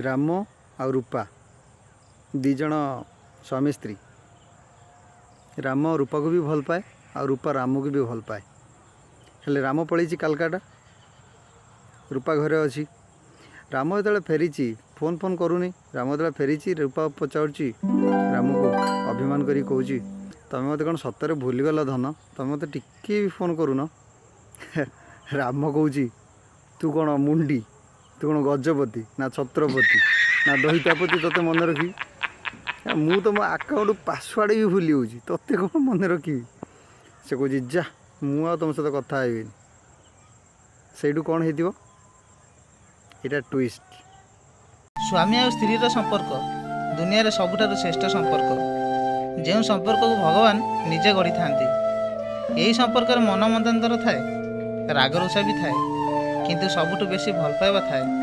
ରାମ ଆଉ ରୂପା ଦୁଇ ଜଣ ସ୍ୱାମୀ ସ୍ତ୍ରୀ। ରାମ ରୂପାକୁ ବି ଭଲ ପାଏ ଆଉ ରୂପା ରାମକୁ ବି ଭଲ ପାଏ। ହେଲେ ରାମ ପଳେଇଛି କାଲକାଟା, ରୂପା ଘରେ ଅଛି। ରାମ ଯେତେବେଳେ ଫେରିଛି, ଫୋନ୍ ଫୋନ୍ କରୁନି। ରାମ ଯେତେବେଳେ ଫେରିଛି, ରୂପା ପଚାରୁଛି ରାମକୁ, ଅଭିମାନ କରି କହୁଛି, "ତମେ ମୋତେ କ'ଣ ସତରେ ଭୁଲିଗଲ ଧନ? ତମେ ମୋତେ ଟିକିଏ ବି ଫୋନ୍ କରୁନ?" ରାମ କହୁଛି, "ତୁ କ'ଣ ମୁଣ୍ଡି? ତୁ କ'ଣ ଗଜପତି ନା ଛତ୍ରପତି ନା ଦଇତାପତି, ତୋତେ ମନେ ରଖିବି? ମୁଁ ତ ମୋ ଆକାଉଣ୍ଟ ପାସୱାର୍ଡ଼ ବି ଭୁଲି ଯାଉଛି, ତୋତେ କ'ଣ ମନେ ରଖିବି?" ସେ କହୁଛି, "ଯା, ମୁଁ ଆଉ ତୁମ ସହିତ କଥା ହେବିନି।" ସେଇଠୁ କ'ଣ ହେଇଥିବ, ଏଇଟା ଟୁଇଷ୍ଟ। ସ୍ୱାମୀ ଆଉ ସ୍ତ୍ରୀର ସମ୍ପର୍କ ଦୁନିଆରେ ସବୁଠାରୁ ଶ୍ରେଷ୍ଠ ସମ୍ପର୍କ, ଯେଉଁ ସମ୍ପର୍କକୁ ଭଗବାନ ନିଜେ ଗଢ଼ିଥାନ୍ତି। ଏହି ସମ୍ପର୍କରେ ମନ ମତାନ୍ତର ଥାଏ, ରାଗରୁଷା ବି ଥାଏ, କିନ୍ତୁ ସବୁଠୁ ବେଶୀ ଭଲ ପାଇବା ଥାଏ।